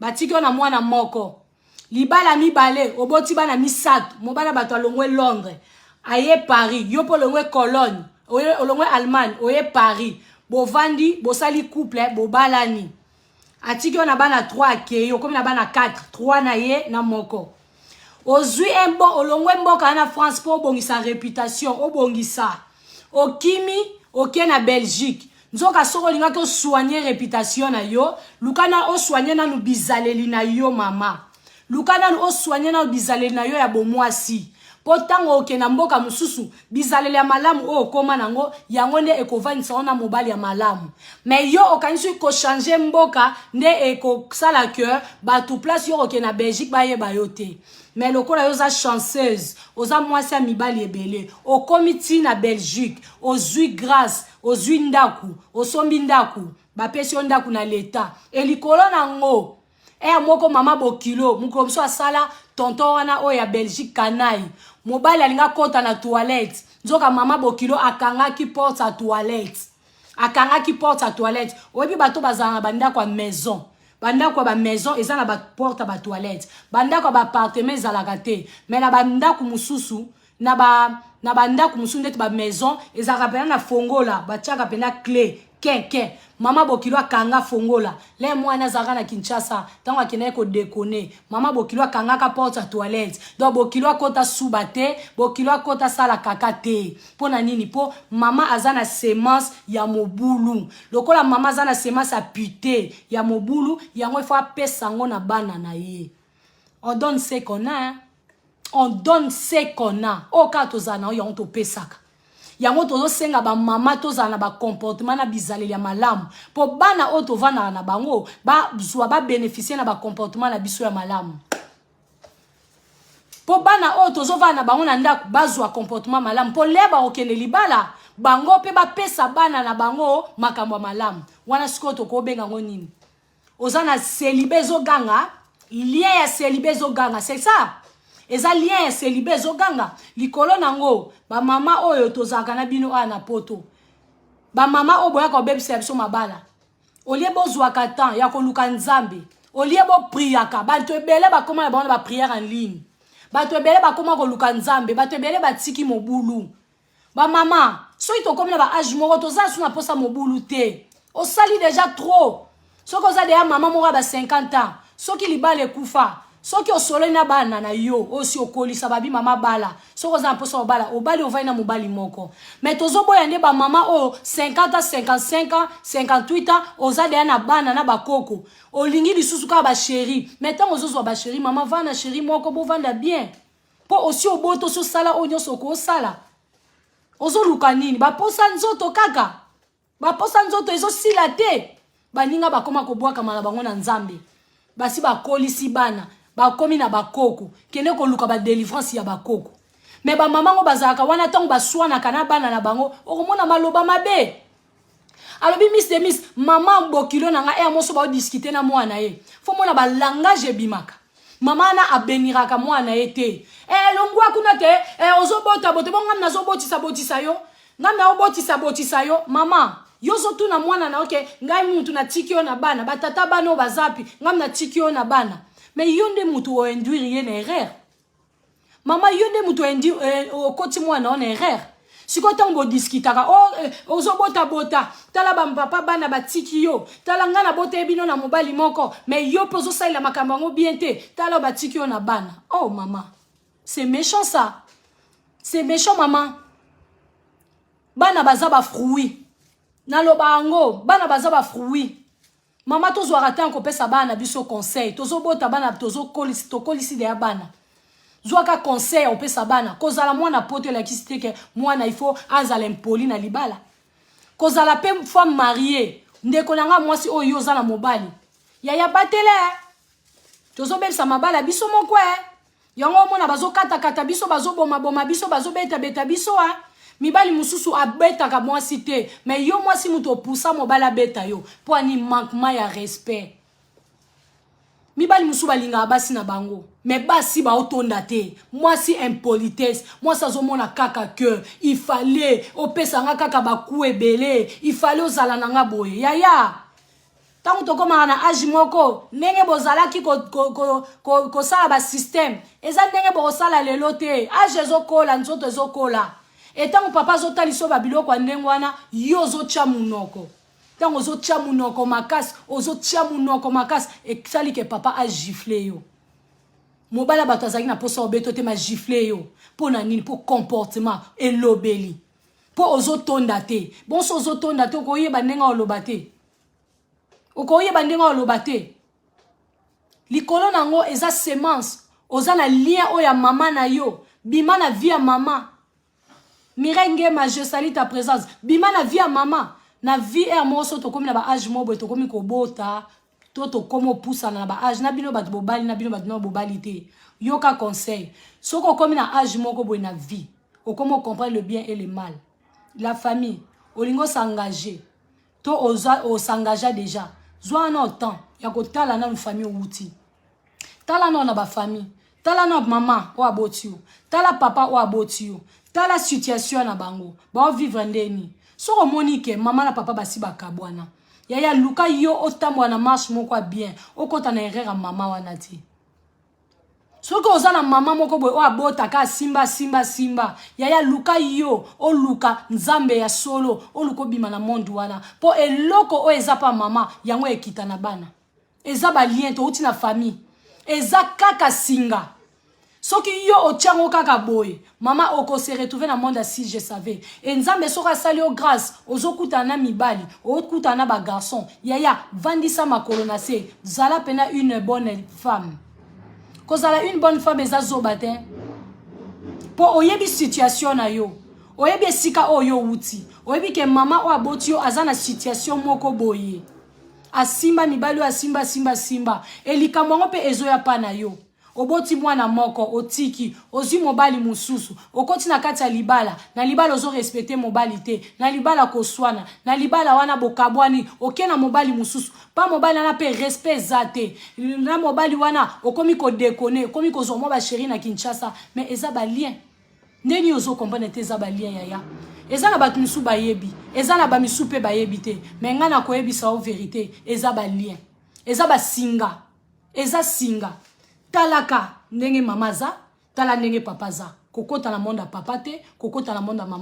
Batiki yo na mwana moko. Libala mibale, oboti bana misato. Mobala bato alongwe Londres, aye Paris, yo mpo olongwe Cologne, olongwe Allemagne, oye Paris. Bovandi, bosali couple, bobalani. Atiki yo na bana 3, akei, okomi na bana 4, 3 na ye na moko. Ozwi un bon, olongwe mboka na France mpo obongisa réputation, obongisa. Okimi, oke na Belgique. Nzoka soki olingaki osoigne réputation na yo, luka na osoigne nanu bizaleli na yo mama. Luka nanu osoigne nanu bizaleli na yo ya bomwasi. Mpo ntango okenda mboka mosusu, bizaleli ya malamu oyo okóma nango, yango nde ekovandisa yo na mobali ya malamu. Mais yo okanisi kochange mboka nde ekosala ke bato place yo okende na Belgique bayeba yo te. Mais lokola yo oza chanceuse, oza mwasi ya mibali ebele, okomi ti na Belgique, ozwi grâce, ozwi ndako, osombi ndako, bapesi yo ndako na leta. E likolo nango ere moko mama bokilo mokolo mosusu asala tonton wana oyo ya Belgique kanai, mobali alingi akɔta na toilette, nzoka mama bokilo akangaki porte ya toilette, akangaki porte ya toilette. Oyebi bato bazala na bandako ya maison, bandako ya bamaison eza na baporte ya batoilette, bandako ya baappartement ezalaka te. Mais na bandako mosusu, na bandako mosusu ndeti bamaison, ezalaka mpena na fongola, batiaka mpena clé kenken. Mama bokilo akanga fongola le mwana azalaka na Kinshasa. Ntango akendaki kodekone, mama bokilo akangaka porte ya toilette. Donc bokilo akota suba te, bokilo akota sala kaka te. Mpo na nini? Mpo mama aza na semence ya mobulu. Lokola mama aza na semence ya pute, ya mobulu, yango ifo apesa yango na bana na ye. On donne ce qu'on a, hein? On donne ce qu'on a. Oyo kaka tozala na oyo, yango topesaka. Yango tozosenga bamama tozala na bacomportement na bizaleli ya malamu, mpo bana oyo tovandaka na bango bazwa, babénéficie na bacomportement na biso ya malamu, mpo bana oyo tozovanda na bango na ndako bazwa comportement malamu, mpo le bakokende libala, bango mpe bapesa bana na bango makambo ya malamu. Wana sikoyo tokobenga yango nini? Oza na célibat ezoganga, lien ya célibat ezoganga, c'est ça, eza lien ya célibat ezoganga likolo nango. Bamama oyo tozalaka na bino awa na Poto, bamama oyo boyaka kobebisa biso mabala, olie bozwaka temps ya koluka Nzambe, olie bopriaka. Bato ebele bakóma na bango na baprière en ligne, bato ebele bakóma koluka Nzambe, bato ebele batiki mobulu. Bamama, soki tokómi na baage moko, toza su na mposa mobulu te. Osali déjà trop. Soki oza deya mama moko ya ba 50 ans, soki libala ekufa, soki osololi na bana na yo oyo si okolisa, babi mama bala, soki oza na mposa obala, obali, ovai na mobali moko. Mais tozoboya nde bamama oyo 50 ans, 55 ans, 58 ans, oza deya na bana na bakoko, olingi lisusu kaka bachéri. Mais ntango ozozwa bachéri, mama, vanda na chéri moko, bovanda bien, mpo osi obota, osi osala oyo nyonso okosala. Ozoluka nini? Baposa nzoto kaka, baposa nzoto ezosila te. Baninga bakóma kobwakama na bango na Nzambe, basi bakolisi bana, bakomi na bakoko, kende koluka badelivrance ya bakoko. Mais bamama ngo bazalaka wana, ntango baswanaka na bana na bango, okomona maloba mabe. Alobi miss de miss, mama bokilo na nga, ere moso baodiskute na mwana ye, fo mona balangage ebimaka. Mama wana abeniraka mwana ye te. Longwa kuna te, ozobota bote bo ngam nazobotisa botisa yo, ngam naobotisa botisa yo. Mama, yo ozotuna mwana na oke, ngai mutu natiki yo na bana, batata bana oyo bazapi, ngam natiki yo na bana. Mais yo nde mutu oinduire ye na erreur. Mama, yo nde mutu okoti mwana o na erreur. Sikoyo ntango bodiskitaka, ozobotabota, tala bapapa bana batiki yo, tala ngai nabota bino na mobali moko, mais yo mpe ozosalela makambo yango bien te, tala batiki yo na bana. Oh mama, c'est méchant ça, c'est méchant mama. Bana baza bafruit, naloba yango, bana baza bafruit. Mama, tozwaka ntango kopesa bana na biso conseil. Tozobota bana, tozokolisi, tokolisi deya bana, zwaka conseil ya kopesa bana. Kozala mwana Poto elakisi te ke mwana il faut azala impoli na libala. Kozala mpe femme mariée, ndeko na nga mwasi oyo, yo oza na mobali, yaya, batele. Tozobebisa mabala biso moko e. Yango omona bazokatakata biso, bazobomaboma biso, bazobetabeta biso a. Mibali mosusu abetaka mwasi te, mais yo mwasi moto opusa mobali abeta yo. Mpo ani? Manquement ya respect. Mibali mosusu balingaka basi na bango, mais basi baotonda te. Mwasi impolitesse, mwasi azomona kaka ke il fallait opesa nga kaka baku ebele, il fallait ozala na nga boye. Yaya. Ntango tokomaka na age moko, ndenge bozalaki kosala ko, ko, ko, basystème, eza ndenge bokosala lelo te. Age ezokola, nzoto ezokola. Etango papa azotalisa yo babiloko ya ndenge wana, yo ozotya monoko. Ntango ozotya monoko makasi, ozotya monoko makasi, esali ke papa agifle yo. Mobali ya bato azalaki na mposa obeto te, magifle yo. Mpo na nini? Mpo comportement elobeli, mpo ozotonda te. Bonso ozotonda te, okoyeba ndenge oloba te, okoyeba ndenge oloba te. Likolo na yango eza semence. Oza na lien oyo ya mama na yo. Bima na vie ya mama. Mireille Ngema, je salue ta présence. Bima na vie ya mama. Na vie ere moko, so tokomi na baage moko boye, tokomi kobota to tokomi opusana na baage na bino, bato bobali na bino, bato na bobali te. Yoka conseil: soki okomi na age moko boye na vie, okomi ocomprendre le bien et le mal. La famille, olingi osengage to osengagea déjà, zwa wana temps ya kotala nanu famille owuti. Tala nano na bafamille, tala na mama oyo aboti yo, tala papa oyo aboti yo, tala situation na bango, baovivre ndeni. Soki omoni ke mama na papa basi bakabwana, yaya, luka yo otambola na marche moko ya bien, okɔta na erreur ya mama wana te. Soki oza na mama moko boye oyo abotaka, asimba, asimba, asimba, yaya, luka yo oluka Nzambe ya solo, oluka obima na monde wana, mpo eloko oyo eza pa mama yango ekita na bana. Eza balien touti na famille, eza kaka singa. Soki yo otiango kaka boye, mama, okose retrouver na monde ya si je savais. E Nzambe soki asali yo grâce, ozokutana na mibali, okutana na bagarçon, yaya, vandisa makolo na se, zala mpena une bonne femme. Kozala une bonne femme eza zoba te, mpo oyebi situation na yo, oyebi esika oyo owuti, oyebi ke mama oyo aboti yo aza na situation moko boye, asimba mibali oyo, asimba, asimba, asimba. Elikambo yango mpe ezoya mpa na yo. Oboti mwana moko, otiki, ozwi mobali mosusu, okoti na kati ya libala. Na libala ozorespecte mobali te, na libala koswana, na libala wana bokabwani, oke na mobali mosusu. Mpa mobali wana mpe respect eza te. Na mobali wana okomi kodéconner, okomi kozwa mwa bachéri na Kinshasa. Mais eza balien ndeni ozokomprendre te, eza balien, yaya. Eza na bato misusu bayebi, eza na bamisusu mpe bayebi te. Mais ngai nakoyebisa yo vérité: eza balien, eza basinga, eza singa. Talaka ndenge mama aza, tala ndenge papa aza. Kokota na monde ya papa te, kokota na monde ya mama.